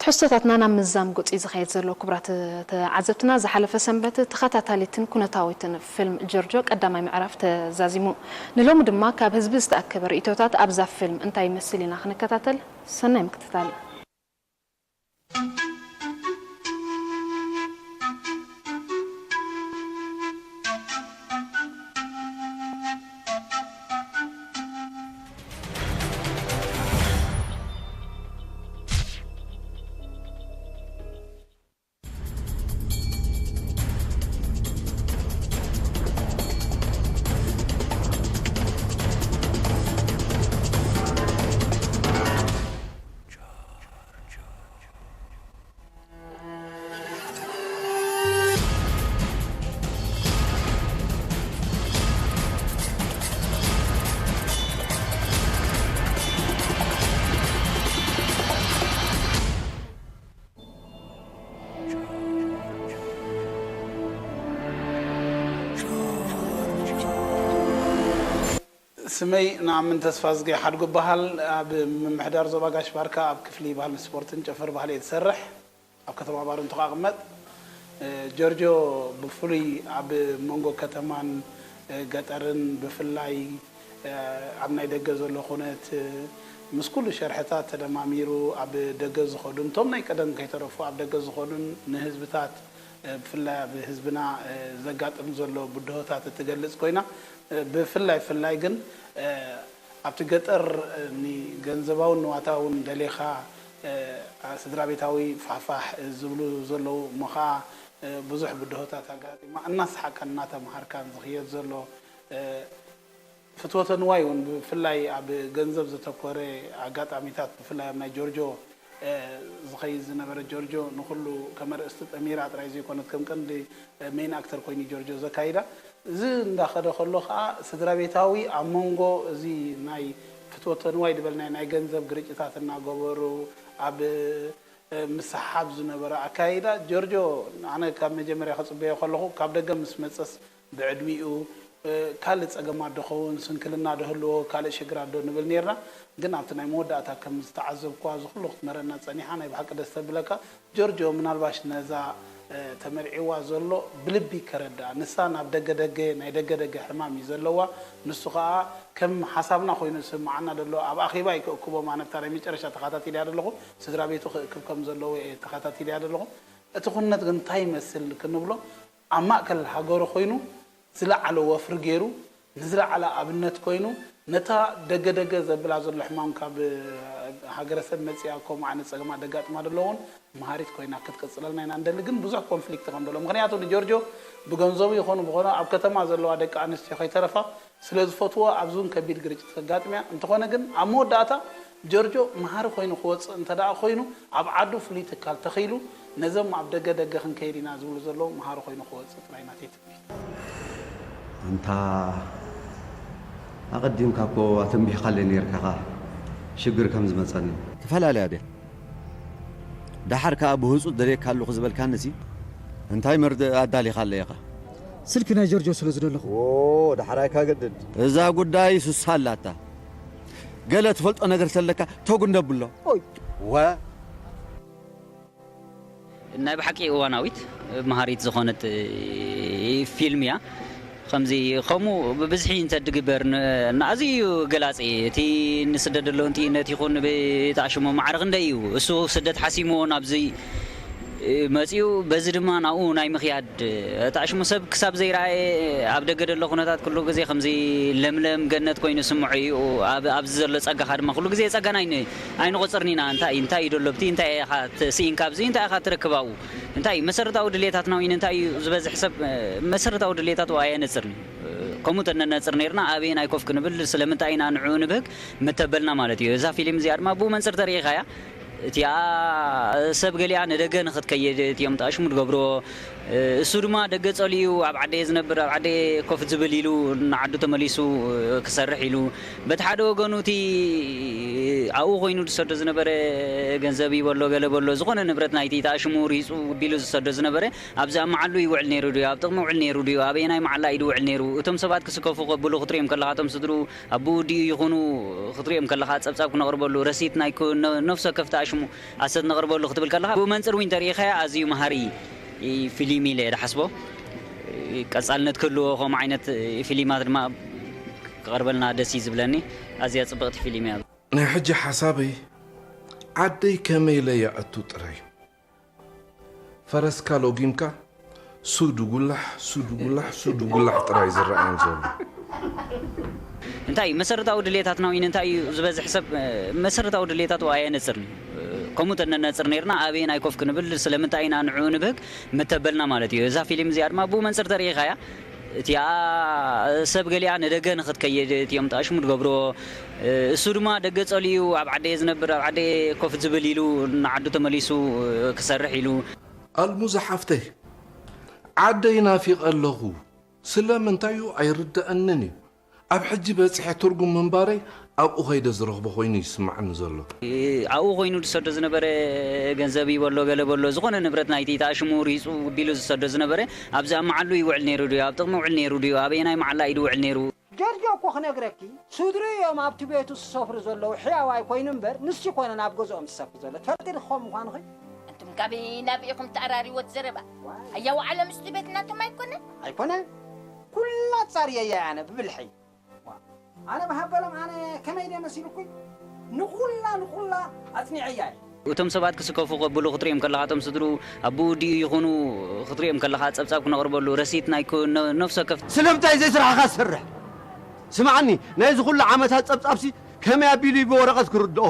ሕቶታትና ናብ ምዛም ጉጽ እዩ ዝኸይድ ዘሎ። ክቡራት ተዓዘብትና፣ ዝሓለፈ ሰንበት ተኸታታሊትን ኩነታዊትን ፊልም ጆርጆ ቀዳማይ ምዕራፍ ተዛዚሙ። ንሎሚ ድማ ካብ ህዝቢ ዝተኣከበ ርእይቶታት ኣብዛ ፊልም እንታይ ይመስል ኢና ክንከታተል። ሰናይ ምክትታል። ስመይ ንኣምን ተስፋዝጊ ሓድጉ እበሃል። ኣብ ምምሕዳር ዞባ ጋሽ ባርካ ኣብ ክፍሊ ባህልን ስፖርትን ጨፈር ባህሊ እየ ዝሰርሕ። ኣብ ከተማ ባረንቱ ከኣ እቕመጥ። እ፣ ጆርጆ ብፍሉይ ኣብ መንጎ ከተማን፣ እ፣ ገጠርን ብፍላይ፣ እ፣ ኣብ ናይ ደገ ዘሎ ኩነት፣ እ፣ ምስ ኩሉ ሸርሕታት ተደማሚሩ ኣብ ደገ ዝኸዱን እቶም ናይ ቀደም ከይተረፉ ኣብ ደገ ዝኸዱን ንህዝብታት፣ እ፣ ብፍላይ ኣብ ህዝብና፣ እ፣ ዘጋጥም ዘሎ ብድሆታት እትገልጽ ኮይና፣ እ፣ ብፍላይ ፍላይ ግን፣ እ፣ ኣብቲ ገጠር፣ እ፣ ንገንዘባውን ንዋታውን ደሊኻ፣ እ፣ ኣ-፣ ስድራ ቤታዊ ፋሕፋሕ፣ እ፣ ዝብሉ ዘለዉ እሞ ኸኣ፣ እ፣ ብዙሕ ብድሆታት ኣጋጢማ እናሰሓቕካን እናተምሃርካን ዝኽየድ ዘሎ፣ እ፣ ፍትወተ ንዋይ እውን ብፍላይ ኣብ ገንዘብ ዘተኮረ ኣጋጣሚታት ብፍላይ ኣብ ናይ ጆርጆ፣ እ፣ ዝኸይድ ዝነበረ ጆርጆ ንኹሉ ከም ኣርእስቲ ጠሚራ ጥራይ ዘይኮነት ከም ቀንዲ፣ እ፣ ሜን ኣክተር ኮይኑ ጆርጆ ዘካይዳ። እዚ እንዳኸደ ከሎ ኸኣ ስድራ ቤታዊ ኣብ መንጎ እዚ ናይ ፍትወተ ንዋይ ዝበልናዮ ናይ ገንዘብ ግርጭታት እናገበሩ ኣብ፣ እ፣ ምስሓብ ዝነበረ ኣካይዳ ጆርጆ ኣነ ካብ መጀመርያ ክጽበዮ ከለኹ ካብ ደገ ምስ መጸስ ብዕድሚኡ፣ እ፣ ካልእ ጸገማት ዶ ኸውን፣ ስንክልና ዶ ህልዎ፣ ካልእ ሽግራት ዶ ንብል ኔርና። ግን ኣብቲ ናይ መወዳእታ ከም ዝተዓዘብኩዋ፣ እዚ ኩሉ ክትመረና ጸኒሓ፣ ናይ ብሓቂ ደስ ተብለካ። ጆርጆ ምናልባሽ ነዛ፣ እ፣ ተመርዒዋ ዘሎ ብልቢ ከረድኣ፣ ንሳ ናብ ደገ ደገ፣ ናይ ደገ ደገ ሕማም እዩ ዘለዋ። ንሱ ኸኣ ከም ሓሳብና ኮይኑ ዝስምዓና ደሎ፣ ኣብ ኣኼባ እዩ ክእክቦ፣ ኣነ ብታ ናይ መጨረሻ ተኸታቲለያ ደለኹ፣ ስድራ ቤቱ ክእክብ ከም ዘለዎ እየ ተኸታቲለያ ደለኹ። እቲ ኩነት ግን እንታይ ይመስል ክንብሎ፣ ኣብ ማእከል ሃገሩ ኮይኑ ዝለዓለ ወፍሪ ገይሩ፣ ንዝለዓለ ኣብነት ኮይኑ፣ ነታ ደገ ደገ ዘብላ ዘሎ ሕማም ካብ ሃገረሰብ መጺኣ ከምኡ ዓይነት ጸገማት ደጋጥማ ደሎ እውን መሃሪት ኮይና ክትቅጽለልና ኢና ንደሊ። ግን ብዙሕ ኮንፍሊክት ከም ደሎ፣ ምኽንያቱ ንጆርጆ ብገንዘቡ ይኹን ብኾነ ኣብ ከተማ ዘለዋ ደቂ ኣንስትዮ ከይተረፋ ስለ ዝፈትዎ ኣብዚ እውን ከቢድ ግርጭት ከጋጥም እያ። እንተኾነ ግን ኣብ መወዳእታ ጆርጆ መሃሪ ኮይኑ ክወጽእ እንተ ደኣ ኮይኑ ኣብ ዓዱ ፍሉይ ትካል ተኺሉ ነዞም ኣብ ደገ ደገ ክንከይድ ኢና ዝብሉ ዘለዉ መሃሪ ኮይኑ ክወጽእ ጥራይ ናተይ ትምኒት። ኣንታ ኣቐዲምካ እኮ ኣተንቢሕካለይ ነይርካ ኸኣ ሽግር ከም ዝመጸኒ። ተፈላለያ ድያ? ደሓር ከኣ ብህጹጽ ደልየካ ኣለኹ ዝበልካንሲ እንታይ መርድእ ኣዳሊኻለይ ኢኻ? ስልኪ ናይ ጆርጆ ስለ ዝደለኹ። ዎ፣ ደሓር ኣይካ ገድድ። እዛ ጉዳይ ሱሳ ኣላታ። ገለ ትፈልጦ ነገር ተለካ ተጉንደ ብሎ። ኦይ። ወ ናይ ብሓቂ እዋናዊት፣ መሃሪት ዝኾነት፣ እ፣ ፊልም እያ። ከምዚ ከምኡ ብብዝሒ እንተድግበር ን-፣ ንኣዝዩ ገላጺ፣ እቲ ንስደት ዘለውን ጥይነት ይኹን ብጣዕሽሞ ማዕረ ክንደይ እዩ። እሱ ስደት ሓሲምዎ ናብዚ፣ እ፣ መጺኡ፣ በዚ ድማ ናብኡ ናይ ምኽያድ፣ እ፣ ጣዕሽሞ ሰብ ክሳብ ዘይረኣየ ኣብ ደገ ዘሎ ኩነታት ኩሉ ግዜ ከምዚ ለምለም ገነት ኮይኑ ይስምዖ እዩ። ኣብ-፣ ኣብዚ ዘሎ ጸጋኻ ድማ ኩሉ ግዜ ጸጋና ኣይን-፣ ኣይንቆጽርን ኢና። እንታይ፣ እንታይ እዩ ደሎ ብቲ፣ እንታይ ኢኻ ት-፣ ስኢንካ ኣብዚ፣ እንታይ ኢኻ ትረክብ ኣብኡ? እንታይ እዩ መሰረታዊ ድሌታትና ወይ እንታይ እዩ ዝበዝሕ ሰብ፣ እ፣ መሰረታዊ ድሌታቱ ኣየነጽርን እዩ። እ፣ ከምኡ ተነነጽር ነይርና ኣበየናይ ኮፍ ክንብል ስለምንታይ ኢና ንዕኡ ንብህግ ምተበልና ማለት እዩ። እዛ ፊልም እዚኣ ድማ ብኡ መንጽር ተሪኢኻያ። እቲኣ ሰብ ገሊኣ ንደገ ንኽትከይድ እቲኦም ጣሽሙ ዝገብርዎ እሱ ድማ ደገ ጸሊኡ ኣብ ዓደየ ዝነብር፣ ኣብ ዓደየ ኮፍ ዝብል ኢሉ ንዓዱ ተመሊሱ ክሰርሕ ኢሉ፣ በቲ ሓደ ወገኑ እቲ ኣብኡ ኮይኑ ዝሰዶ ዝነበረ ገንዘብ ይበሎ ገለ በሎ፣ ዝኾነ ንብረት ናይቲ ተኣሽሙ ሪጹ ቢሉ ዝሰዶ ዝነበረ ኣብዚ ኣብ መዓሉ ይውዕል ነይሩ ድዩ፣ ኣብ ጥቕሚ ውዕል ነይሩ ድዩ፣ ኣበየናይ መዓላ እዩ ድውዕል ነይሩ፣ እቶም ሰባት ክስከፉ ከብሉ ክትሪኦም ከለኻ፣ እቶም ስድሩ ኣቦኡ ድዩ ይኹኑ ክትሪኦም ከለኻ፣ ጸብጻብ ክነቕርበሉ፣ ረሲት ናይ ኩ-፣ ነ-፣ ነፍሲ ወከፍ ተኣሽሙ ኣሰት ነቕርበሉ ክትብል ከለኻ፣ ብኡ መንጽር እውን ተሪኢኻያ ኣዝዩ መሃሪ ፊልም ኢለ እየ ዝሓስቦ። ቀጻልነት ክህልዎ፣ ከምኡ ዓይነት ፊልማት ድማ ክቐርበልና ደስ እዩ ዝብለኒ። ኣዝያ ጽብቕቲ ፊልም እያ። ናይ ሕጂ ሓሳበይ፣ ዓደይ ከመይ ኢለ ይኣቱ ጥራይ። ፈረስካ ሎጊምካ ሱድ ጉላሕ፣ ሱድ ጉላሕ፣ ሱድ ጉላሕ ጥራይ ዝረኣየን ዘሎ። እንታይ መሰረታዊ ድሌታትና ወይ እንታይ እዩ ዝበዝሕ ሰብ፣ እ፣ መሰረታዊ ድሌታቱ ኣየነጽርን እዩ። እ፣ ከምኡ ተነነጽር ነይርና፣ ኣበየናይ ኮፍ ክንብል፣ ስለምንታይ ኢና ንዕኡ ንብህግ ምተበልና ማለት እዩ። እዛ ፊልም እዚኣ ድማ ብኡ መንጽር ተርኢኻያ። እቲኣ ሰብ ገሊኣ ንደገ ንኽትከይድ እቲኦም ጣሽሙ ትገብርዎ። እ፣ እሱ ድማ ደገ ጸሊኡ ኣብ ዓደየ ዝነብር፣ ኣብ ዓደየ ኮፍ ዝብል ኢሉ ንዓዱ ተመሊሱ፣ እ፣ ክሰርሕ ኢሉ። ኣልሙዛ ሓፍተይ፣ ዓደይ ናፊቐ ኣለኹ። ስለምንታይ እዩ ኣይርደኣንን እዩ። ኣብ ሕጂ በጺሐ ትርጉም ምንባረይ ኣብኡ ኸይደ ዝረኽቦ ኾይኑ ይስምዓኒ ዘሎ። ኣብኡ ኾይኑ ዝሰዶ ዝነበረ ገንዘብ ይበሎ ገለ በሎ፣ ዝኾነ ንብረት ናይቲ ተኣሽሙ ሪጹ ቢሉ ዝሰዶ ዝነበረ፣ ኣብዚ ኣብ መዓሉ ይውዕል ነይሩ ድዩ? ኣብ ጥቕሚ ውዕል ነይሩ ድዩ? ኣበየናይ መዓላ እዩ ድውዕል ነይሩ? ጀርጆ እኮ ክነግረኪ፣ ስድርኡ እዮም ኣብቲ ቤቱ ዝሰፍሩ ዘለዉ፣ ሕያዋይ ኮይኑ እምበር፣ ንሱ ኣይኮነን ኣብ ገዝኦም ዝሰፍር ዘሎ። ትፈልጢ ዶ ክኸውን ምዃንኺ? ኣንቱም ካበይ ናበይ ኢኹም ተኣራርይዎ እቲ ዘረባ? ዋይ። ኣያው ዓለም ምስቲ ቤት ናቶም ኣይኮነን? ኣይኮነን። ኩላ ኣጻርየያ ኣነ ብብልሐይ። ዋ፣ ኣነ ብሃበሎም ኣነ ከመይ ድየ መሲሉኩይ? ንኹላ፣ ንኹላ ኣጽኒዐያ እየ። እቶም ሰባት ክስከፉ ከብሉ ክትሪኦም ከለኻ፣ እቶም ስድሩ ኣቦኡ ድዩ ይኹኑ ክትሪኦም ከለኻ፣ ጸብጻብ ክነቕርበሉ፣ ረሲት ናይ ኩ-፣ ነ-፣ ነፍሲ ወከፍ ስለምንታይ ዘይስራሕኻ ትሰርሕ? ስምዓኒ፣ ናይዚ ኩሉ ዓመታት ጸብጻብሲ ከመይ ኣቢሉ እዩ ብወረቐት ክርድኦ?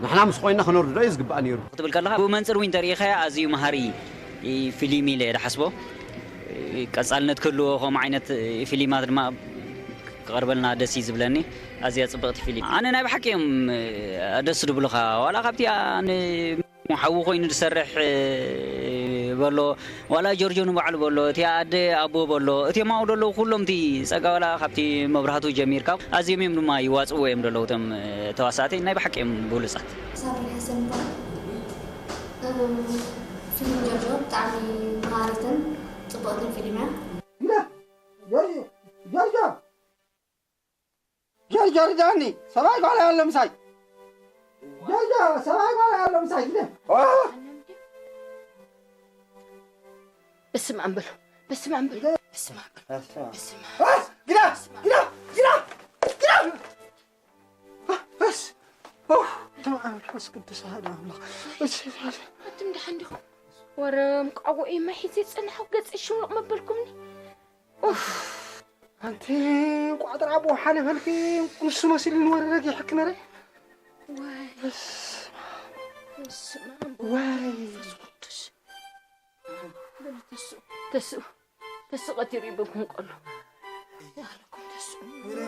ንሕና ምስ ኮይና ክነርድኦ እዩ ዝግባእ ነይሩ። ክትብል ከለኻ፣ ብኡ መንጽር እውን እንተርኢኻያ ኣዝዩ መሃሪ ፊልም ኢለ እየ ዝሓስቦ። ቀጻልነት ክህልዎ፣ ከምኡ ዓይነት ፊልማት ድማ ክቐርበልና ደስ እዩ ዝብለኒ። ኣዝያ ጽብቕቲ ፊልም። ኣነ ናይ ብሓቂ እዮም ደስ ዝብሉኻ። ዋላ ካብቲ ን-፣ ሓዉ ኮይኑ ዝሰርሕ በሎ፣ ዋላ ጆርጆ ንባዕሉ በሎ፣ እቲ ኣደ ኣቦ በሎ፣ እቲኦም ኣብኡ ዘለዉ ኩሎም እቲ ጸጋ ዋላ ካብቲ መብራህቱ ጀሚርካ ኣዝዮም እዮም ድማ ይዋጽእዎ እዮም ዘለዉ እቶም ተዋሳእቲ። ናይ ብሓቂ እዮም ብሉጻት። ሳሚ ሓሰን ይበሃል። እም፣ ፊልም ጆርጆ ብጣዕሚ መሃሪትን ጽብቕትን ፊልም እያ። ጆርጆ፣ ጆርጆ፣ ጆርጆ ርዳኒ፣ ሰብኣይ ጓል ኣሎ ምሳይ። ጆርጆ፣ ሰብኣይ ጓል ኣሎ ምሳይ፣ ግደ። ኦ! በስመ ኣብ በሉ፣ በስመ ኣብ በሉ፣ በስመ ኣብ በሉ፣ በስመ ኣብ። አ፣ ግዳ፣ ግዳ፣ ግዳ፣ ግዳ። አ፣ በስ-፣ ኦ፣ በስመ ኣብ መንፈስ ቅዱስ ኣሐዱ ኣምላኽ። እሺ፣ እሺ። ኣቱም ደሓን ዲኹም? ወረ፣ ምቃዎ እየ ማይ ሒዘ ዝጸናሕኩ፣ ገጸይ ሽሙቕ መበልኩምኒ። ኡፍ። ኣንቲ እንቋዕ ጥራ ብኡ ሓለፈልኪ፣ ንሱ መሲሉ ንወረ ረጊሕኪ ነረ። ዋይ። በስመ ኣብ። በስመ ኣብ ዋይ። ወመንፈስ ቅዱስ። በሉ ተስኡ፣ ተስኡ፣ ተስኡ ቀቲሩ ይበኩም ቀሎ። ያለኩም ተስኡ። ወረ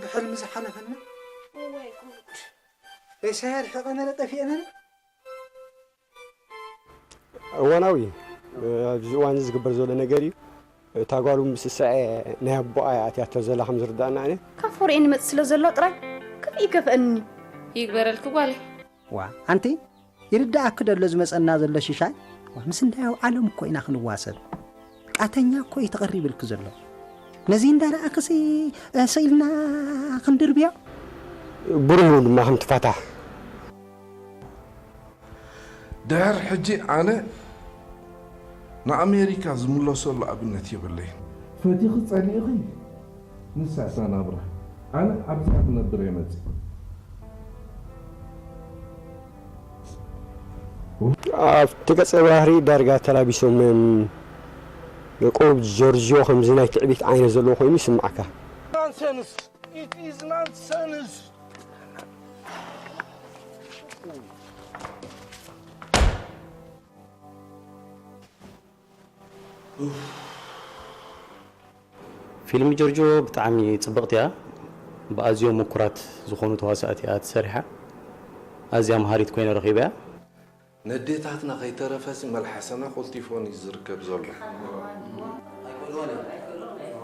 ብሕልሚ ዝሓለፈና። ዋይ ጉድ። ሬሳያ ርሒቐ ነረ ጠፊኤ ነረ። እዋናዊ እዩ። ኣብዚ እዋን እዚ ዝግበር ዘሎ ነገር እዩ። እታ ጓሉ ምስሳኤ ናይ ኣቦኣ እያ ኣትያቶ ዘላ ከም ዝርዳእና ኣነ። ካብ ፎርኤ ንመጽእ ስለ ዘሎ ጥራይ ክፍኢ ይከፍአኒ። ይግበረልኪ ጓለይ። ዋ፣ ኣንቲ ይርዳኣኪ ደሎ ዝመጸና ዘሎ ሽሻይ? ዋ፣ ምስ እንዳያው ዓለም እኮ ኢና ክንዋሰብ። ቃተኛ እኮ እዩ ተቐሪብልኪ ዘሎ። ነዚ እንዳረኣክሲ፣ እ፣ ሰኢልና ክንድርብዮ? ብሩህ ድማ ከም ትፋታሕ። ድሕር ሕጂ ኣነ ንኣሜሪካ ዝምለሰሉ ኣብነት የብለይን። ፈቲኺ ጸሊእኺ ንሳ እታ ናብራ። ኣነ ኣብዚኣ ክነብር እየ መጺእ። ኣብቲ ገጸ ባህሪ ዳርጋ ተላቢሶም እዮም። ቁሩብ ጆርጆ ከምዚ ናይ ትዕቢት ዓይነት ዘለዎ ኮይኑ ይስምዓካ። Nonsense! It is nonsense! ፊልም ጆርጆ ብጣዕሚ ጽብቕቲ እያ። ብኣዝዮም ምኩራት ዝኾኑ ተዋሳእቲ እያ ተሰሪሓ። ኣዝያ መሃሪት ኮይነ ረኺበያ። ነዴታትና ከይተረፈሲ መልሓሰና ኮልቲፎን እዩ ዝርከብ ዘሎ።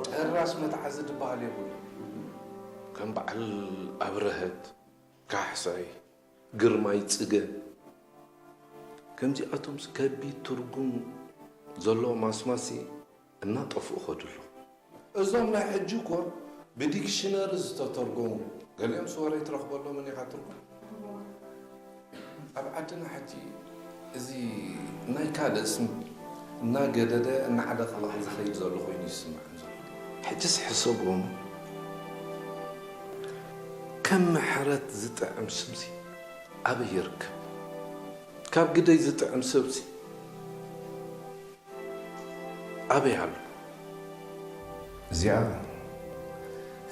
ጭራሽ መትሓዚ ዝበሃል የብሉ። ከም በዓል ኣብረሀት፣ ካሕሳይ፣ ግርማይ፣ ጽገ፣ ከምዚኣቶምስ ከቢድ ትርጉም ዘለዎ ማስማሲ እናጠፍኡ ከዱ ኣለዉ። እዞም ናይ ሕጂ እኮ ብዲክሽነሪ ዝተተርጎሙ፣ ገሊኦም ስወረይ ትረኽበሎምን ኢኻ ትርጉም። ኣብ ዓድና ሕጂ እዚ ናይ ካልእ ስም እናገደደ እናዓለቕለቐ ዝኸይድ ዘሎ ኮይኑ ይስምዐኒ ዘሎ። ሕጅስ ሕሰቦም፣ ከም ምሕረት ዝጥዕም ስምሲ ኣበይ ይርከብ? ካብ ግደይ ዝጥዕም ሰብሲ ኣበይ ኣሎ? እዚኣ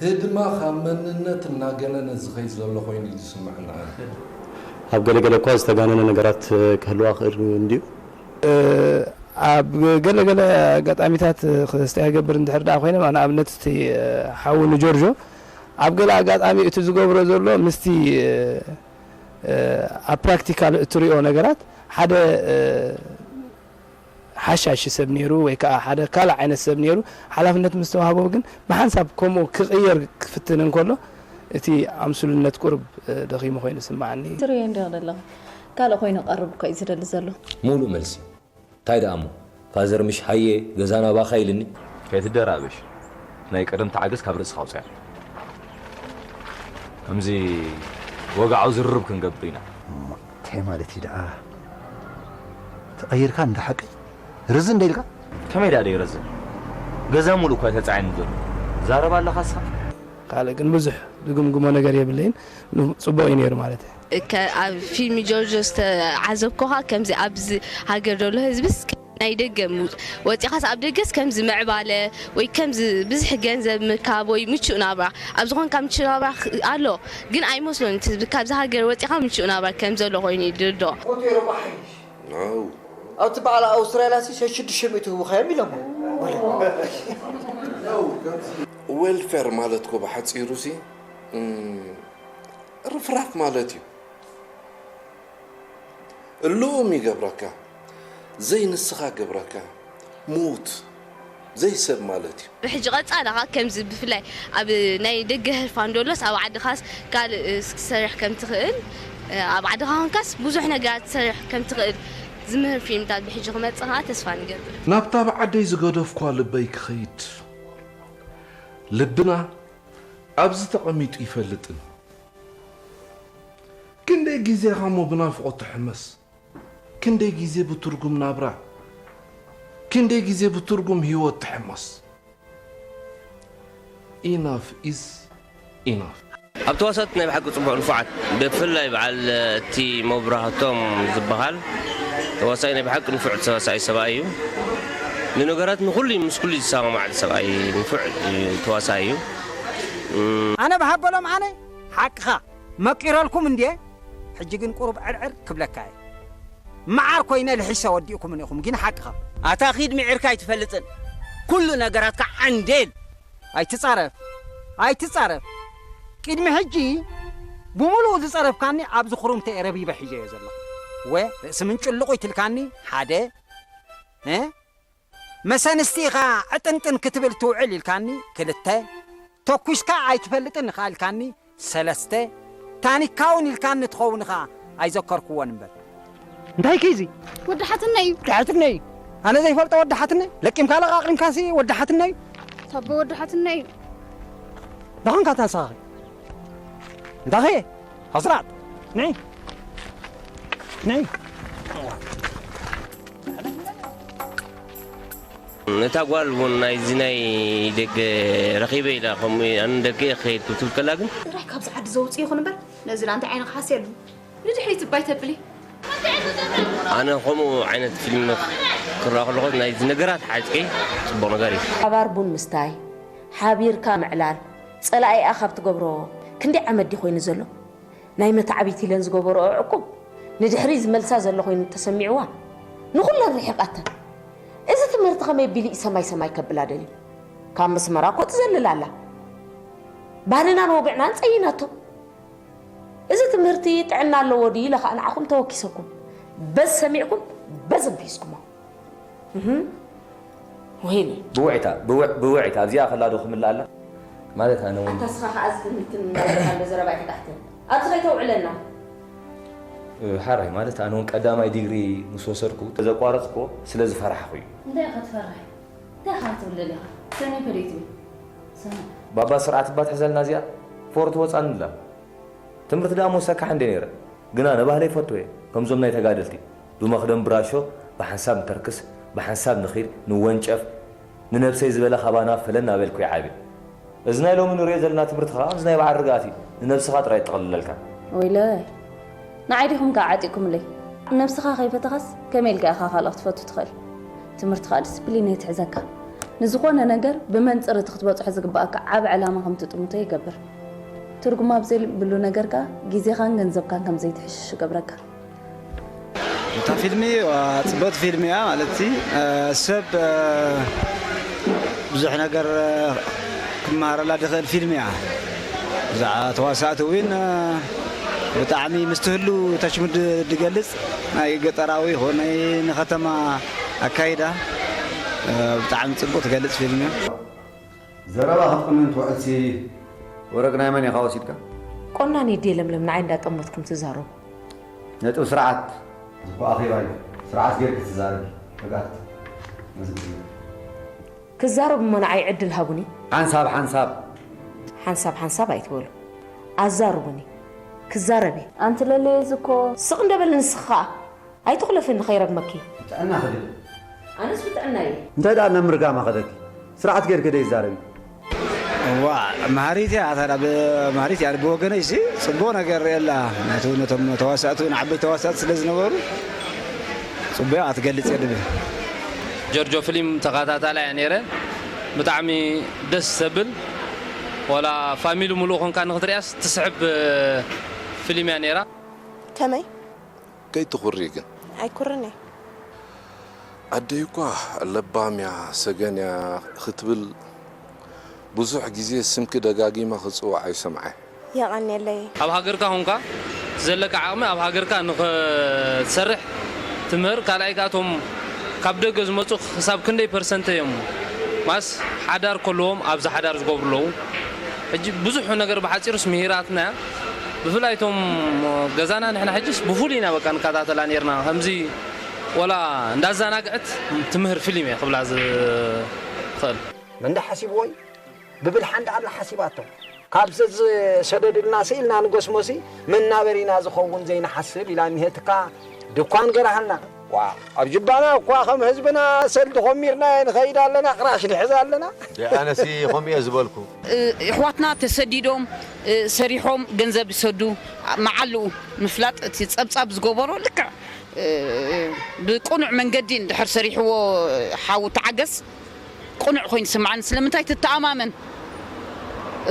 ህድማ ካብ መንነት እናገነነ ዝኸይድ ዘሎ ኮይኑ እዩ ዝስምዐና። ኣብ ገለገለ እኳ ዝተጋነነ ነገራት ክህልዋ ክእል እንድዩ። ኣብ ገለገለ ኣጋጣሚታት ክስታይ ክገብር እንድሕር ደኣ ኮይነ፣ ንኣብነት እቲ ሓው ንጆርጆ ኣብ ገለ ኣጋጣሚ እቲ ዝገብሮ ዘሎ ምስቲ ኣብ ፕራክቲካል እትሪኦ ነገራት ሓደ ሓሻሺ ሰብ ነይሩ ወይ ከዓ ሓደ ካልእ ዓይነት ሰብ ነይሩ። ሓላፍነት ምስ ተዋህቦ ግን ብሓንሳብ ከምኡ ክቕየር ክፍትን እንከሎ እቲ ኣምስሉነት ቁሩብ ደኺሙ ኮይኑ ይስምዓኒ። ትርእዮ እንዲኻ ዘለኻ። ካልእ ኮይኑ ክቐርብ እኮ እዩ ዝደሊ ዘሎ። ሙሉእ መልሲ። እንታይ ደኣ እሞ? ፋዘር ምሽ ሃየ ገዛ ናባኻ ኢልኒ። ከይትደራበሽ። ናይ ቀደም ተዓገስ ካብ ርእስኻ ኣውፅያ። ከምዚ ወግዓዊ ዝርርብ ክንገብር ኢና። እሞ እንታይ ማለት እዩ ደኣ? ተቐይርካ እንዳ ሓቀይ? ርዝን እንደ ኢልካ? ከመይ ደኣ ደይረዝን? ገዛ ሙሉእ እኳ እዩ ተጻዒኑ ዘሎ። ዛረባ ኣለኻ እስኻ? ካልእ ግን ብዙሕ ዝግምግሞ ነገር የብለይን። ን-፣ ጽቡቕ እዩ ነይሩ ማለት እዩ። ከ-፣ ኣብ ፊልም ጆርጆ ዝተዓዘብኩኻ ከምዚ ኣብዚ ሃገር ዘሎ ህዝብስ ናይ ደገ ሙ-፣ ወጺኻስ ኣብ ደገስ ከምዚ ምዕባለ ወይ ከምዚ ብዝሒ ገንዘብ ምርካብ ወይ ምቹእ ናብራ ኣብ ዝኾንካ ምቹእ ናብራ ኽ-፣ ኣሎ ግን ኣይመስሎን እቲ ህዝቢ ካብዚ ሃገር ወጺኻ ምቹእ ናብራ ከም ዘሎ ኮይኑ እዩ ዝርድኦ። ሆቴል ሮማ ሓይሽ። ናው። ኣብቲ በዓል ኣውስትራልያ ሲ ሸሽዱሽተ ሚእቲ ህቡኻዮም ኢሎሞ። ዌልፌር ማለት እኮ ብሓጺሩ ሲ፣ እም፣ ርፍራፍ ማለት እዩ። እልኡም ይገብረካ፣ ዘይንስኻ ገብረካ፣ ሙት፣ ዘይሰብ ማለት እዩ። ብሕጂ ቀጻሊ ኸኣ ከምዚ ብፍላይ ኣብ ናይ ደገ ህርፋን ዶሎስ ኣብ ዓድኻስ ካልእ ክትሰርሕ ከም ትኽእል፣ ኣብ ዓድኻ ኾንካስ ብዙሕ ነገራት ክትሰርሕ ከም ትኽእል ዝምህር ፊልምታት ብሕጂ ክመጽእ ኸኣ ተስፋ ንገብር። ናብታ ብዓደይ ዝገደፍኳ ልበይ ክኸይድ። ልብና ኣብዚ ተቐሚጡ ይፈልጥን። ክንደይ ግዜኻ እሞ ብናፍቖት ትሕመስ? ክንደይ ግዜ ብትርጉም ናብራ፣ ክንደይ ግዜ ብትርጉም ህይወት ትሕመስ? ኢናፍ ኢዝ ኢናፍ። ኣብ ተዋሳእቲ ናይ ብሓቂ ጽቡቕ ንፉዓት፣ ብፍላይ በዓል እቲ መብራህቶም ዝበሃል ተዋሳኢ ናይ ብሓቂ ንፉዕ ተዋሳኢ ሰብኣይ እዩ። ንነገራት ንኹሉ ምስ ኩሉ ዝሰማማዕ ሰብኣይ ንፉዕ ተዋሳኢ እዩ። ኣነ ብሃበሎም ኣነ ሓቅኻ መቂረልኩም እንድየ። ሕጂ ግን ቁሩብ ዕርዕር ክብለካ እየ። መዓር ኮይነ ልሒሰ ወዲእኩምን ኢኹም፣ ግን ሓቅኻ። ኣታ ኺድ ምዒርካ ኣይትፈልጥን። ኩሉ ነገራትካ ዓንዴል። ኣይትጻረፍ፣ ኣይትጻረፍ። ቅድሚ ሕጂ ብምሉኡ ዝጸረፍካኒ ኣብዚ ኹሩምተ እየ ረቢበ ሒዘዮ ዘለኹ። ወ ርእሲ ምንጭልቑ ይትልካኒ ሓደ፣ እ? መሰንስቲ ኢኻ ዕጥንጥን ክትብል ትውዕል ኢልካኒ ክልተ፣ ተኩስካ ኣይትፈልጥን ኢኻ ኢልካኒ ሰለስተ፣ ታኒካውን ኢልካኒ ትኸውን ኢኻ ኣይዘከርኩዎን እምበር። እንታይ ከይዚ? ወዲ ሓትነ እዩ። ወዲ ሓትነ እዩ። ኣነ ዘይፈልጦ ወዲ ሓትነ? ለቂምካ ለቓቒምካሲ ወዲ ሓትነ እዩ። ታቦ ወዲ ሓትነ እዩ። ደኸንካ ታንሳኺ። እንታይ ኸየ? ኣስራት። ንዒ። ንዒ። ነታ ጓል እውን ናይዚ ናይ ደገ ረኺበ ኢላ፣ ከምኡ ኣነ ደገ እየ ክኸይድ ክትብል ከላ ግን ጥራይ ካብዚ ዓዲ ዘውፅእ ይኹን እምበር፣ ነዚ ላንታ ዓይኒ ክሓስየሉ። ንድሕሪት እባ ኣይተብሊ። ኣነ ከምኡ ዓይነት ፊልም ክረኣ ከለኹ ናይዚ ነገራት ሓቂ ጽቡቕ ነገር እዩ። ሓባር ቡን ምስታይ፣ ሓቢርካ ምዕላል፣ ጸላኢኣ ካብ ትገብሮ ክንደይ ዓመት ድዩ ኮይኑ ዘሎ? ናይ መታዕቢት ኢለን ዝገበርኦ ዕቁብ ንድሕሪት ዝመልሳ ዘሎ ኮይኑ ተሰሚዕዋ፣ ንኹለን ርሒቓተን። እዚ ትምህርቲ ከመይ ኣቢሉ እዩ ሰማይ ሰማይ ከብላ ደልዩ? ካብ መስመራ እኮ ትዘልል ኣላ። ባህልናን ወግዕናን ጸይናቶ። እዚ ትምህርቲ ጥዕና ኣለዎ ድዩ ኢለ ኸኣ ንዓኹም ተወኪሰኩም። በዚ ሰሚዕኩም በዚ ኣቢስኩሞ። እህ፣ ወይኒ። ብውዕታ፣ ብውዕ-፣ ብውዕታ ኣብዚኣ ከላ ዶ ክምልኣላ? ማለት ኣነ እውን ኣታ ስኻ ከኣ እዚ ትምህርትን እናበልካ ኣሎ ዘረባ ኣይትጋሕትን። ኣብዚ ከይተውዕለና። እ፣ ሓራይ ማለት ኣነ እውን ቀዳማይ ዲግሪ ምስ ወሰድኩ ዘቋረጽኩዎ ስለ ዝፈራሕኩ እዩ። እንታይ ኢኻ ትፈርሕ? እንታይ ኢኻ ትብል ዘለኻ? ሰኒ ፈለይትኒ። ሰኒ። ባባ ስርዓት እባ ትሕዘልና እዚኣ። ፎርት ወጻኒ ኣላ። ትምህርቲ ደኣ ምወሰካ እንደ ነይረ። ግና ነባህለ ይፈቱ እየ። ከምዞም ናይ ተጋደልቲ። ብመኽደም ብራሾ፣ ብሓንሳብ ንተርክስ፣ ብሓንሳብ ንኺድ፣ ንወንጨፍ፣ ንነብሰይ ዝበለ ካባና ፈለን እናበልኩ ይዓብየ። እዚ ናይ ሎሚ ንሪኦ ዘለና ትምህርቲ ኸዓ፣ እዚ ናይ በዓል ርግኣት እዩ። ንነብስኻ ጥራይ ይጠቕልለልካ። ወይለይ፣ ንዓይ ዲኹም ከኣ ዓጢቕኩምለይ? ነብስኻ ከይፈተኻስ፣ ከመይ ኢልካ ኢኻ ካልእ ክትፈቱ ትኽእል? ትምህርቲ ኸኣ ዲስፕሊን የትሕዘካ። ንዝኾነ ነገር ብመንጽር እቲ ክትበጽሖ ዝግብኣካ ዓቢ ዕላማ ከም ትጥምቶ ይገብር። ትርጉም ኣብ ዘይብሉ ነገር ከኣ፣ ግዜኻን ገንዘብካን ከም ዘይትሕሽሽ ይገብረካ። እታ ፊልሚ፣ ዋ፣ ጽብቕቲ ፊልሚ እያ። ማለት እቲ፣ እ፣ ሰብ፣ እ፣ ብዙሕ ነገር፣ እ፣ ክመሃረላ ዝኽእል ፊልሚ እያ። ብዛዕባ ተዋሳእቲ እውን፣ እ፣ ብጣዕሚ ምስቲ ህሉ ተሽምድ ዝገልጽ ናይ ገጠራዊ ይኹን ናይ ንከተማ ኣካይዳ፣ እ፣ ብጣዕሚ ጽቡቕ ትገልጽ ፊልም እያ። ዘረባ ክትቕንን ትውዕልሲ ወረቅ ናይ መን ኢኻ ወሲድካ? ቆናኒ ድየ ለምለም ንዓይ እንዳጠመትኩም ትዛረቡ? ነጥብ ስርዓት እኮ ኣኼባ እዩ። ስርዓት ጌርኪ ትዛረቢ። ርግኣት መዝግቢ። ክዛረብ እሞ ንዓይ ዕድል ሃቡኒ። ሓንሳብ ሓንሳብ። ሓንሳብ ሓንሳብ ኣይትበሉ። ኣዛርቡኒ። ክዛረብ እየ። ኣንቲ ለለየ እዚ እኮ። ስቕ እንደ በል ንስኺ ኸኣ። ኣይትኹለፍኒ ከይረግመኪ። ጥዕና ክድል። ኣነስ ብጥዕና እየ። እንታይ ደኣ ናብ ምርጋማ ከደኪ? ስርዓት ጌርኪ ደይ ዛረቢ። እዋ፣ መሃሪት እያ፣ ኣታ ብ-፣ መሃሪት እያ። ብወገነይ ሲ ጽቡቕ ነገር የላ። ነቲ ነቶም ተዋሳእቲ እውን ዓበይቲ ተዋሳእቲ ስለ ዝነበሩ፣ ጽቡቕ እያ ክትገልጽ እየ ድብል። ጆርጆ ፍሊም ተኸታታላይ እየ ነይረ። ብጣዕሚ ደስ ዘብል፣ ወላ ፋሚሊ ሙሉእ ኮንካ ንኽትሪኣስ ትስሕብ ፍሊም እያ ነይራ። ከመይ? ከይትኹሪ ግን። ኣይኩርን እየ። ኣደይ እኳ ለባም እያ፣ ሰገን እያ ክትብል ብዙሕ ግዜ ስምኪ ደጋጊመ ክጽውዓ ይሰምዓ። የቐንየለይ። ኣብ ሃገርካ ኾንካ ዘለካ ዓቕሚ ኣብ ሃገርካ ንኽትሰርሕ ትምህር። ካልኣይ ከኣ እቶም ካብ ደገ ዝመጹ ክሳብ ክንደይ ፐርሰንት እዮም ማስ ሓዳር ከለዎም ኣብዚ ሓዳር ዝገብሩ ኣለዉ። ሕጂ ብዙሕ ነገር ብሓጺሩስ ምሂራትና እያ። ብፍላይ እቶም ገዛና ንሕና ሕጂስ ብፍሉይ ኢና በቃ ንከታተላ ኔርና። ከምዚ ወላ እንዳዘናግዐት ትምህር ፊልም እየ ክብላ ዝኽእል። መን ደኣ ሓሲብዎ እዩ? ብብልሓ እንዳ ኣላ ሓሲባቶ። ካብ ዘዝሰደዱልና ስኢልና ንጎስሞሲ መናበሪና ዝኸውን ዘይንሓስብ ኢላ እኒሄትካ። ድኳን ገራሃልና። ዋ፣ ኣብ ጅባና እኳ ከም ህዝብና ሰልዲ ኾሚርና ንኸይድ ኣለና፣ ቅራሽ ንሕዝ ኣለና። ኣነሲ ከምኡ እየ ዝበልኩ። እ፣ ኣሕዋትና ተሰዲዶም፣ እ፣ ሰሪሖም ገንዘብ ይሰዱ፣ መዓልኡ ምፍላጥ እቲ ጸብጻብ ዝገበሮ ልክዕ፣ እ፣ ብቅኑዕ መንገዲ እንድሕር ሰሪሕዎ ሓው ተዓገስ ቅኑዕ ኮይኑ ይስምዓኒ። ስለምንታይ ትተኣማመን?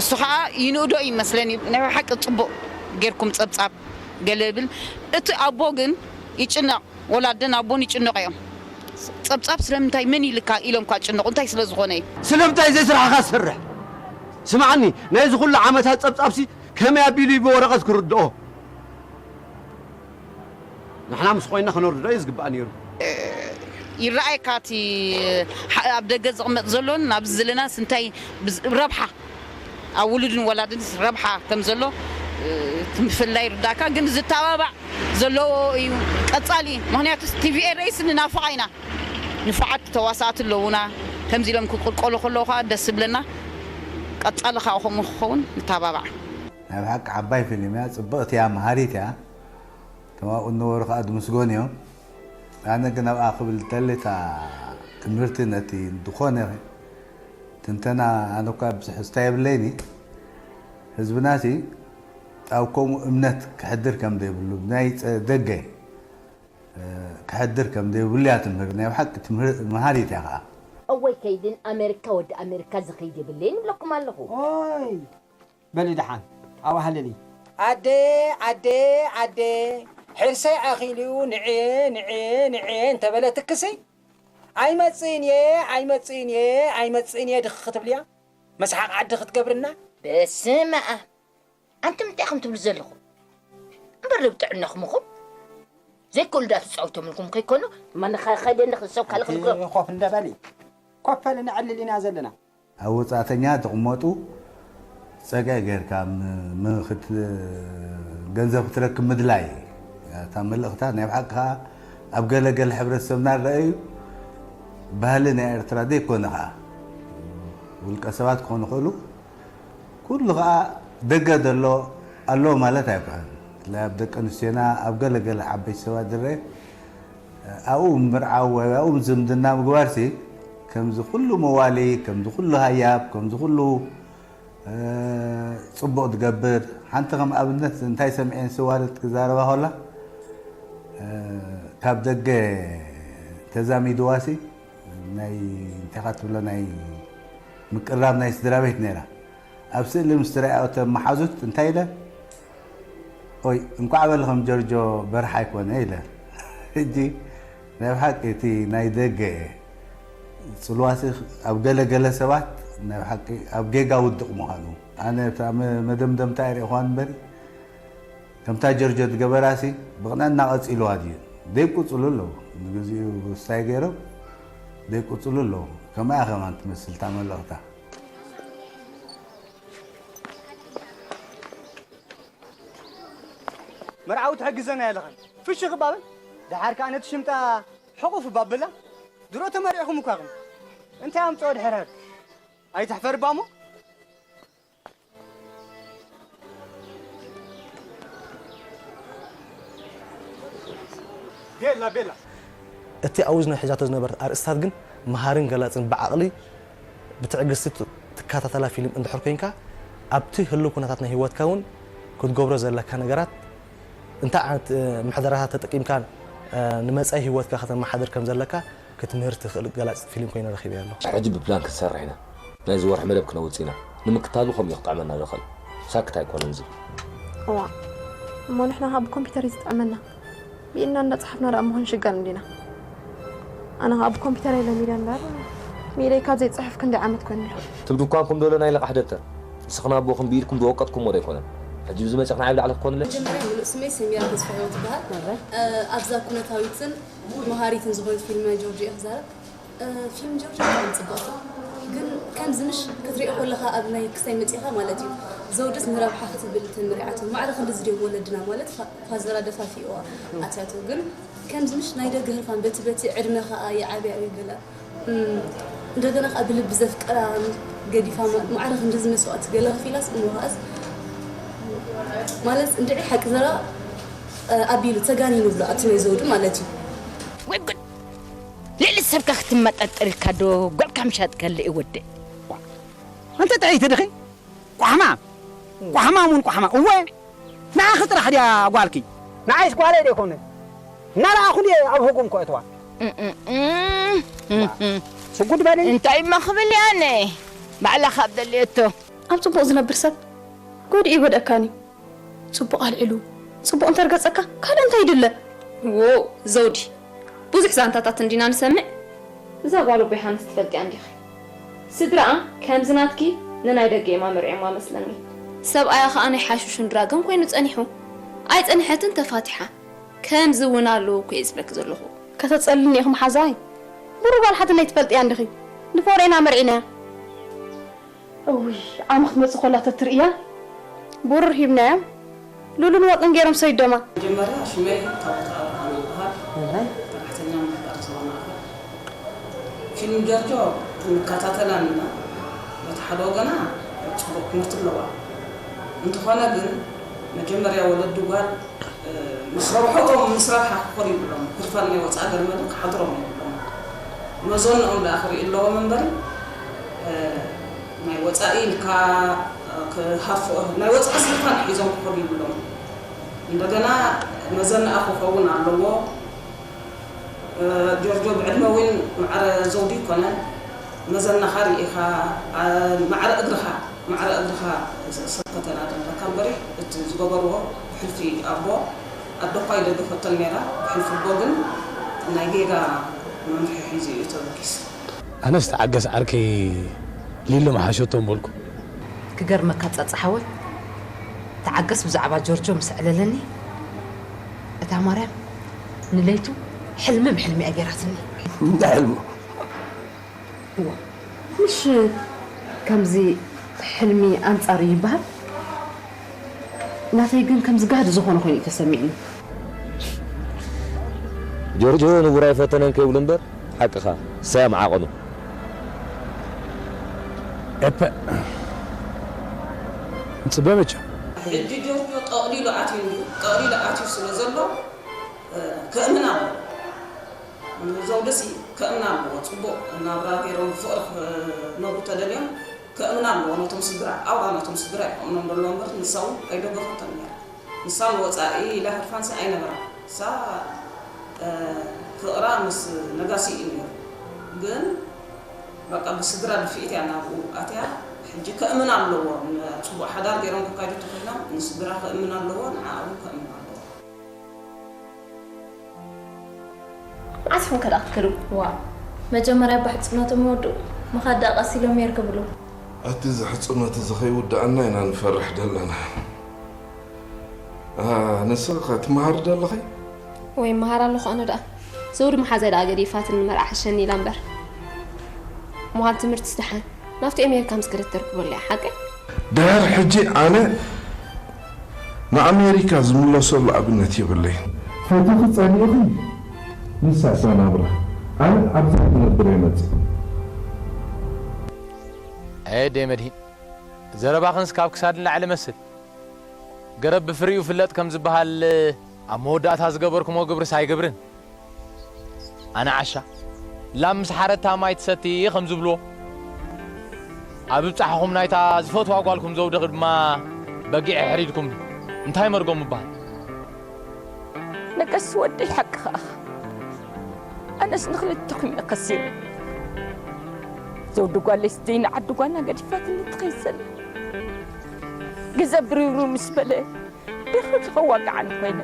እሱ ኸኣ ይንእዶ እዩ መስለኒ። ናይ ሓቂ ጽቡቕ ጌርኩም ጸብጻብ ገለ ይብል። እቲ ኣቦ ግን ይጭነቕ። ወላ ኣደን ኣቦን ይጭነቑ እዮም። ጸብጻብ ስለምንታይ መን ኢልካ ኢሎም እኳ ይጭነቑ። እንታይ ስለ ዝኾነ እዩ? ስለምንታይ ዘይስራሕኻ ትሰርሕ? ስምዓኒ፣ ናይዚ ኩሉ ዓመታት ጸብጻብሲ ከመይ ኣቢሉ እዩ ብወረቐት ክርድኦ? ንሕና ምስ ኮይንና ክነርድኦ እዩ ዝግባእ ነይሩ። ይረኣየካ እቲ ሓ-፣ ኣብ ደገ ዝቕመጥ ዘሎን ኣብዚ ዘለናስ እንታይ ብዝ-፣ ረብሓ ኣብ ውሉድን ወላድን ረብሓ ከም ዘሎ፣ እ፣ እቲ ምፍላይ ይርዳእካ። ግን ዝተባባዕ ዘለዎ እዩ። ቀጻሊ፣ ምኽንያቱ ቲ ቪ ኤር ኤስ ንናፍቓ ኢና። ንፉዓት ተዋሳእቲ ኣለዉና። ከምዚ ኢሎም ክቕልቀሉ ከለዉ ከኣ ደስ ዝብለና። ቀጻሊ ከኣ ከምኡ ክኸውን ንተባባዕ። ናይ ብሓቂ ዓባይ ፊልም እያ፣ ጽብቕቲ እያ፣ መሃሪት እያ። እቶም ኣብኡ ዝነበሩ ከኣ ዝምስገኑ እዮም። ኣነ ግን ኣብኣ ክብል ዝደሊ እታ ትምህርቲ ነቲ ዝኾነ ትንተና ኣነ እኳ ብዙሕ ዝታ የብለይኒ። ህዝብናሲ ኣብ ከምኡ እምነት ክሕድር ከም ዘይብሉ፣ ናይ ጸ-፣ ደገ፣ እ፣ ክሕድር ከም ዘይብሉ እያ ትምህር። ናይ ብሓቂ ትምህር-፣ መሃሪት እያ ከኣ። እወይ ከይድን ኣሜሪካ ወዲ ኣሜሪካ ዝኸይድ የብለይን እብለኩም ኣለኹ። ኦይ! በሊ ደሓን፣ ኣዋህልሊ። ኣደ፣ ኣደ፣ ኣደ፣ ሕርሰይ ኣኺሉ ንዕየ፣ ንዕየ፣ ንዕየ እንተበለትክሲ፣ ኣይመጽእን እየ፣ ኣይመጽእን እየ፣ ኣይመጽእን እየ ድኽ ክትብልያ? መስሓቕ ዓዲ ክትገብርና? በስመ ኣብ! ኣንቱም እንታይ ኢኹም ትብሉ ዘለኹም? እምበር ዶ ብጥዕናኹም ኢኹም? ዘይኮ ልዳት ትጻወቶምልኩም ከይኮኑ ማን ኸ- ኸይደ እንደ ክሰው ካልክ ምክሮ ኮፍ እንደበሊ ኮፈል ንዕልል ኢና ዘለና። ኣብ ወጻእተኛ ትቕመጡ ጸግዒ ጌርካ ም- ምኽት- ገንዘብ ክትረክብ ምድላይ እታ መልእኽታ። ናይ ብሓቂ ከኣ ኣብ ገለ ገለ ሕብረተሰብና ዝረኣዩ ባህሊ ናይ ኤርትራ ዘይኮነ ከኣ ውልቀ ሰባት ክኾኑ ይኽእሉ። ኩሉ ከኣ ደገ ዘሎ ኣሎ ማለት ኣይኮነን። ብፍላይ ኣብ ደቂ ኣንስትዮና ኣብ ገለ ገለ ዓበይቲ ሰባት ዝረአ ኣብኡ ምርዓው ወይ ኣብኡ ዝምድና ምግባርሲ ከምዚ ኩሉ መዋሊ ከምዚ ኩሉ ሃያብ ከምዚ ኩሉ ጽቡቕ ትገብር። ሓንቲ ከም ኣብነት እንታይ ሰምዔን ስዋርት ክዛረባ ከላ ካብ ደገ ተዛሚድዋሲ ናይ እንታይ ትብሎ ናይ ምቅራብ ናይ ስድራ ቤት ነይራ። ኣብ ስእሊ ምስ ትረኣዮ እቶም መሓዙት እንታይ ኢለ ኦይ እንኳዕ በልኹም ጆርጆ በርሓ ኣይኮነ ኢለ። ሕጂ ናይ ብሓቂ እቲ ናይ ደገ ጽልዋሲ ኣብ ገለ ገለ ሰባት ናይ ብሓቂ ኣብ ጌጋ ውድቕ ምዃኑ ኣነ እታ መ- መደምደምታ ኣይርእኹዋን እምበሪ ከምታ ጀርጆ ዝገበራሲ ብቕንዕና ቀጺልዋ ድዩ ዘይቁጽሉ ኣለዉ ንግዚኡ ስታይ ገይሮም ዘይቁጽሉ ኣለዉ ከምኣ ከማን ትመስል እታ መልእኽታ። መርዓዊ ትሕግዘና የለኸን ፍሽኽ ባብል ደሓር ከዓ ነቲ ሽምጣ ሕቑፍ ባብላ ድሮ ተመሪዕኹም እኳ ኢኹም እንታይ ኣምፅኦ ድሕርሕር ኣይትሕፈር ባሞ ቤላ ቤላ እቲ ኣብ እዝና ሒዛቶ ዝነበረት ኣርእስታት ግን መሃርን ገላጽን ብዓቕሊ ብትዕግስቲ ትከታተላ ፊልም እንድሕር ኮይንካ ኣብቲ ህልው ኩነታት ናይ ህይወትካ እውን ክትገብሮ ዘለካ ነገራት እንታይ ዓይነት ምሕደራታት ተጠቂምካ ንመጻኢ ህይወትካ ከተመሓድር ከም ዘለካ ክትምህር ትኽእል ገላጺት ፊልም ኮይነ ረኺበያ ኣለኹ። ሕጂ ብፕላን ክንሰርሕ ኢና። ናይዚ ወርሒ መደብ ክነውጽእ ኢና። ንምክታሉ ከምኡ እዩ ክጥዕመና ዝኽእል። ሳክት ኣይኮነን ዝብል። እዋእ እሞ ንሕና ከኣ ብኮምፒተር እዩ ዝጥዕመና። ብኢድና እንዳጸሓፍና ደኣ እሞ ክንሽገር እንዲና። ኣነ ከኣ ብኮምፒተረይ ለሚደ እምበር ብኢደይ ካብ ዘይጽሕፍ ክንደይ ዓመት ኮይኑ ኣሎ። ትብ ድኳንኩም ዶ ኣሎ ናይ ለቓሕ ደብተር? ንስኽን ኣቦኽን ብኢድኩም ዝወቀጥኩምዎ ዶ ኣይኮነን? ሕጂ ብዝመጸ ክንዓይ ብላዕሊ ክኮንለ? መጀመርያ ምሉእ ስመይ ሰሚራ ተስፋሂወት ይበሃል። ኣብዛ ኩነታዊትን መሃሪትን ዝኾነት ፊልም ናይ ጆርጅ እየ ክዛረብ። ፊልም ጀርጆ ብጣዕሚ ጽብቕቲ ግን ከምዚ ምሽ ክትሪኦ ከለኻ ኣብ ናይ ክስታይ መጺኻ ማለት እዩ ዘውድስ ንረብሓ ክትብል ተመሪዓቶ ማዕረ ክንድዚ ድዮም ወለድና ማለት ፋዘራ ደፋፊኦዋ ኣትያቶ ግን ከምዚ ምሽ ናይ ደገ ህርፋን በቲ በቲ ዕድመ ከኣ ይዓብያ እዩ ገለ እንደገና ከኣ ብልቢ ዘፍቅራ ገዲፋ ማዕረ ክንድዚ መስዋእቲ ገለ ከፊላስ እሞ ከኣስ ማለት እንድዒ ሓቂ ዘራ ኣቢሉ ተጋኒኑ ብሎ ኣቲ ናይ ዘውዱ ማለት እዩ ወይ ጉድ! ልዕሊ ሰብካ ክትመጣጠር ኢልካ ዶ ጓልካ ምሻጥ ከልእ ወደ ኣንተ ጥዕይቲ ድኺ? ቋሕማም ቋሕማም እውን ቋሕማም እወ ንዓኺ ጥራሕ ድያ ጓልኪ? ንዓይስ ጓለይ ደይኮነ እናረኣኹ ድየ ኣብ ህጉም ከእትዋ? ስጉድ በሊ። እንታይ እሞ ክብል እየ ኣነ ባዕላ ካብ ደልየቶ። ኣብ ጽቡቕ ዝነብር ሰብ ጎድኡ ይጎድኣካን እዩ። ጽቡቕ ኣልዒሉ ጽቡቕ እንተርገጸካ ካልእ እንታይ ይድለ? ዎው ዘውዲ ብዙሕ ዛንታታት እንዲና ንሰምዕ። እዛ ጓል ኣቦ ዮሃንስ ትፈልጥያ እንዲኺ። ስድራኣ ከምዚ ናትኪ ንናይ ደገ እየማ መርዕዮማ መስለኒ። ሰብኣያ ከኣ ናይ ሓሽሽን ድራግን ኮይኑ ጸኒሑ። ኣይጸንሐትን ተፋቲሓ። ከምዚ እውን ኣሎ እኮ እየ ዝብለኪ ዘለኹ። ከተጸልልኒ ኢኺ መሓዛይ። ብሩህ ጓል ሓትነይ ትፈልጥያ እንዲኺ። ንፎርኤና መርዒናያ። እውይ ዓሚ ክትመጽእ ኮላ ተትርእያ ብሩር ሂብናዮም ሉሉን ወርቅን ገይሮም ሰይዶማ። መጀመርያ ሽመይ ታቦት ኣብርሃም ይበሃል። መራሕተኛ ምምሕዳር ዞባ ማእኸል። ፊልም ጀርጆ ንከታተላ ኢና። በቲ ሓደ ወገና ፅቡቕ ትምህርቲ ኣለዋ። እንተኾነ ግን መጀመርያ ወለዲ ጓል ምስ ረብሖቶም ምስ ረብሓ ክኾኑ ይብሎም ህርፋን ናይ ወፃኢ ገርመዶ ክሓድሮም የብሎም መዘንኦም ደኣ ክርኢ ኣለዎም እምበር ናይ ወፃኢ ኢልካ ክሃርፎ ናይ ወፃኢ ስልጣን ሒዞም ክኾኑ ይብሎም እንደገና መዘንኣ ክኸውን ኣለዎ ጆርጆ ብዕድመ እውን ማዕረ ዘውዲ ይኮነ መዘናኻ ርኢኻ ማዕረ እግርኻ ማዕረ እግርኻ ሰብ ከተናድር ኣለካ እምበሪ እቲ ዝገበርዎ ብሕልፊ ኣቦ ኣዶ እኳ ይደግፈተን ነይራ ብሕልፊ ኣቦ ግን ናይ ጌጋ መምርሒ ሒዙ እዩ ተበጊሱ። ኣነስ ተዓገስ ዓርከይ ሊሎ ምሓሸቶ ምበልኩ። ክገርመካ ጸጸ ሓወይ ተዓገስ ብዛዕባ ጆርጆ ምስ ኣዕለለኒ እታ ማርያም ንለይቱ ሕልሚ ብሕልሚ እያ ገይራትኒ። እንታይ ሕልሚ? እዋ፣ ምሽ ከምዚ ሕልሚ ኣንጻር እዩ ይበሃል? ናተይ ግን ከምዚ ጋህዲ ዝኾነ ኮይኑ እዩ ተሰሚዕኒ። ጆርጆ ንቡር ኣይፈተነን ከይብሉ እምበር ሓቅኻ ሳያም ዓቐኑ። ኤፐ ንፅበ መቸም። ሕጂ ጆርጆ ጠቕሊሉ ኣትዩ እንድዩ። ጠቕሊሉ ኣትዩ ስለ ዘሎ ከእምን ኣለዎ። ዘውድሲ ከእምን ኣለዎ። ፅቡቕ ናብራ ገይሮም ብፍቕሪ ክነብሩ ተደልዮም ከእምን ኣለዎ። ነቶም ስድራ ኣውራ ነቶም ስድራ ይኸእምኖም ዘለዎ እምበር ንሳ እውን ኣይደገፈቶን ነይራ። ንሳ ንወፃኢ ኢላ ህርፋንሲ ኣይነበራን። ንሳ ፍቕራ ምስ ነጋሲ እዩ ነይሩ። ግን በቃ ብስድራ ድፍኢት እያ ናብኡ ኣትያ። ሕጂ ከእምን ኣለዎ። ፅቡቕ ሓዳር ገይሮም ክካይዱ ተኮይኖም ንስድራ ከእምን ኣለዎ፣ ንዓ እውን ከእምን ኣለዎ። መዓስ ኢኹም ከ ደኣ ክትከዱ? ዋ፣ መጀመርያ እባ ሕጽኖቶም ይወድኡ፣ ምኻድ ደኣ ቀስ ኢሎም ሜር ክብሉ። ኣቲ እዚ ሕጽኖት እዚ ከይውድኣና ኢና ንፈርሕ ደለና። ኣነሰ ከ ትመሃሪ ዶ ኣለኺ? ወይ እመሃር ኣለኹ ኣነ ደኣ። ዘውዲ መሓዛይ ደኣ ገዲፋትኒ መርዓ ሕሸኒ ኢላ እምበር። ምዃን ትምህርትስ ደሓን ናብቲ ኣሜሪካ ምስ ከደት ተርክበሉ እያ ሓቀይ? ድሕር ሕጂ ኣነ ንኣሜሪካ ዝምለሰሉ ኣብነት የብለይን። ፈቲኺ ጸሊእኺ ንሳ እሳ ናብራ። ኣነ ኣብዛ ክነብር እየ መጺእ። ኣየ ኣደይ መድሂን፣ ዘረባኽንስ ካብ ክሳድ ንላዕሊ መስል። ገረብ ብፍሪኡ ፍለጥ ከም ዝበሃል፣ ኣብ መወዳእታ ዝገበርኩሞ ግብርስ ኣይገብርን። ኣነ ዓሻ፣ ላም ምስ ሓረታ ማይ ትሰቲ ከም ዝብልዎ፣ ኣብ ብጻሕኹም ናይታ ዝፈትዋ ጓልኩም ዘውድኺ ድማ በጊዕ ኣሕሪድኩምኒ። እንታይ መርጎም ምበሃል? ነጋሲ ወደይ ሓቅኻ ኢኻ። ኣነስ ንኽልተኹም እየ ከሲረ። ዘውዲ ጓለይስ ዘይንዓዲ ጓና ገዲፋትኒ ትኸይድ ዘላ። ግዘ ብርብሩ ምስ በለ ብርብር ከዋግዓኒ ኮይነ።